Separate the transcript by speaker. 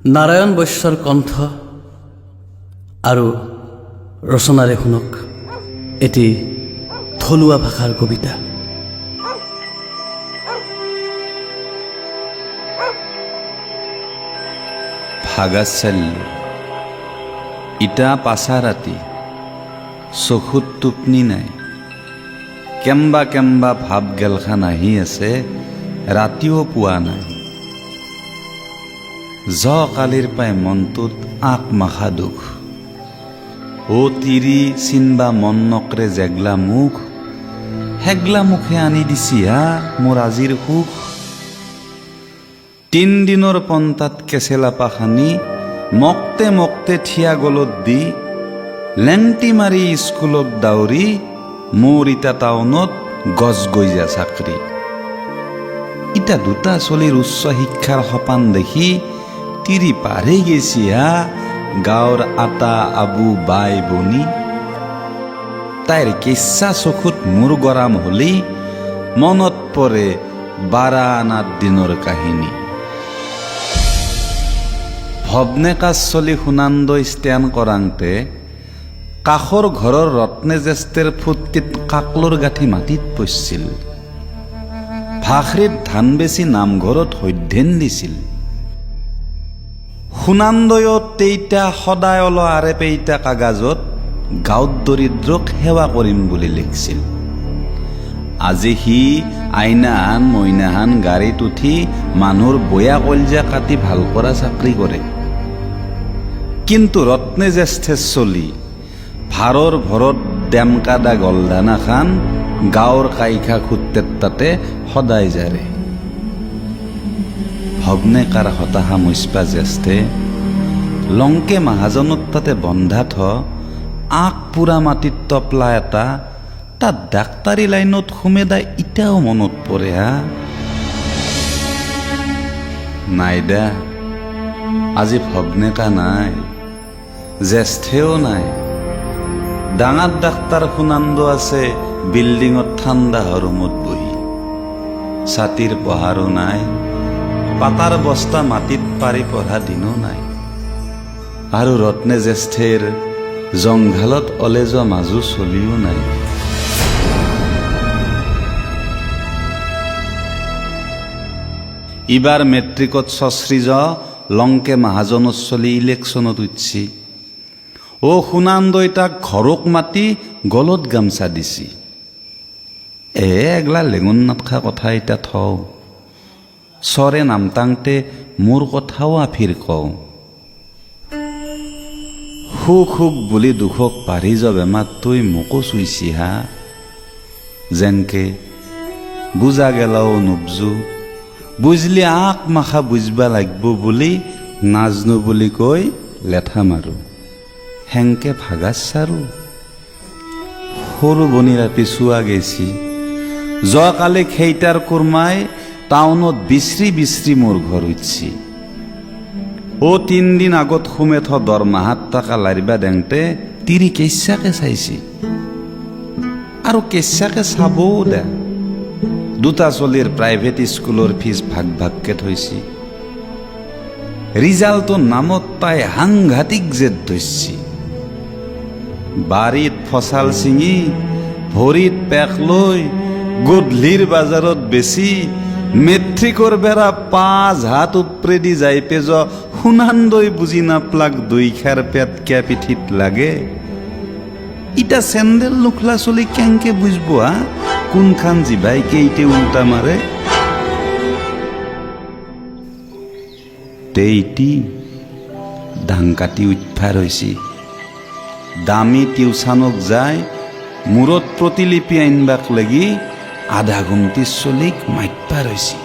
Speaker 1: নাৰায়ণ বৈশ্যৰ কণ্ঠ আৰু ৰচনাৰে শুনক এটি থলুৱা ভাষাৰ কবিতা।
Speaker 2: ভাগাচাল্য। ইটা পাছা ৰাতি, চকুত টোপনি নাই। কেম্বা কেম্বা ভাৱ গেলখান আহি আছে, ৰাতিও পোৱা নাই। জ কালিৰ পাই মনটোত আক মাখা দুখ। অ তিৰি চিনবা মন নকৰে জেগলা মুখ, সেগলা মুখে আনি দিছি হা মোৰ আজিৰ সুখ। তিনদিনৰ পন্তাত কেঁচেলাপা খানি মকতে মকতে থিয়া গলত দি লেংটি মাৰি স্কুলত দাউৰি মোৰ ইটা টাউনত গছ গইজা চাকৰি। ইটা দুটা চলিৰ উচ্চ শিক্ষাৰ সপান দেখি তিৰি পাৰেই গেছি হা গাঁৱৰ আটা আবু বাই বনি। তাইৰ কেঁচা চকুত মূৰ গৰম হলি মনত পৰে বাৰা আনাত দিনৰ কাহিনী। ভৱনেকাজ চলি সোণান্দই ষ্টেণ্ড কৰাংতে কাষৰ ঘৰৰ ৰত্নে জ্যেষ্ঠেৰ ফুৰ্তিত কাকলৰ গাঁঠি মাটিত পৰছিল। ভাখৰিত ধান বেচি নামঘৰত সধ্যেন দিছিল। সোণান্দয়ত তেইটা সদায় অল আৰে পেইটা কাগাজত গাঁৱত দৰিদ্ৰক সেৱা কৰিম বুলি লিখছিল। আজি সি আইনাহান মইনাহান গাড়ীত উঠি মানুহৰ বয়া কলজা কাটি ভাল কৰা চাকৰি কৰে। কিন্তু ৰত্নে জ্যেষ্ঠে চলি ভাৰৰ ভৰত ডেমকাদা গলধানা খান গাঁৱৰ কাইখা খুটেৰ তাতে সদায় জাৰে। ভগ্নেকাৰ হতাশা মুচপা জ্যেষ্ঠে লংকে মাহাজনত তাতে বন্ধা থ আক পুৰা মাটিত তপলা এটা তাত ডাক্তাৰী লাইনত সোমেদা ইটাও মনত পৰে হা। নাই দা, আজি ভগ্নেকা নাই, জ্যেষ্ঠেও নাই। ডাঙৰ ডাক্তাৰ সুনন্দ আছে বিল্ডিঙত ঠাণ্ডা ৰুমত বহি। ছাতিৰ পহাৰো নাই, পাতাৰ বস্তা মাটিত পাৰি পঢ়া দিনো নাই। আৰু ৰত্নে জ্যেষ্ঠেৰ জংঘালত অলে যোৱা মাজু চলিও নাই। ইবাৰ মেট্ৰিকত সশ্ৰীজ লংকে মাহাজনত চলি ইলেকশ্যনত উঠছি। অ সোণান্দই তাক ঘৰক মাতি গলত গামচা দিছি। এ এগলা লেঙুন নাটখা কথা ইটা থওঁ। চৰে নামতাংতে মোৰ কথাও আফিৰ কওঁ। সুখ সুখ বুলি দুখক পাৰি যোৱা বেমাৰ তই মোকো চুইছি হা। যেনকে বুজা গেলাও নুবজু, বুজলি আক মাখা বুজবা লাগব বুলি নাজনো বুলি কৈ লেঠা মাৰো, সেংকে ভাগাছ চাৰো। সৰু বনিৰা পিছুৱা গেছি। যোৱাকালি খেইটাৰ কুৰমাই টাউনত বিশ্ৰী বিশ্ৰী মোৰ ঘৰ উঠছি। অ তিনদিন আগত সোমে থ দৰমাহাত টাকা লাৰিবা দেংতে তিৰি কেঁচাকে চাইছি আৰু কেঁচাকে চাবও দে। দুটা চলিৰ প্ৰাইভেট স্কুলৰ ফিজ ভাগ ভাগকে থৈছি। ৰিজাল্টৰ নামত তাই সাংঘাতিক জেদ ধৰছি। বাৰীত ফচাল ছিঙি ভৰিত পেক লৈ গধূলিৰ বাজাৰত বেচি মেট্ৰিকৰ বেৰা 5 হাত উপৰেদি যাই পেজ সোণান্দই বুজি নাপলাক দুইখাৰ পেট কিয়া পিঠিত লাগে। ইটা চেন্দেল নোখোলা চলি কেংকে বুজব হা কোনখান জিভাই কেইটে উল্টা মাৰে। তেইটি ধান কাটি উঠফাৰ হৈছি। দামী টিউচনক যায় মূৰত প্ৰতিলিপি আইনবাক লাগি আধা ঘণ্টি চলিক মাইতপাৰ হৈছি।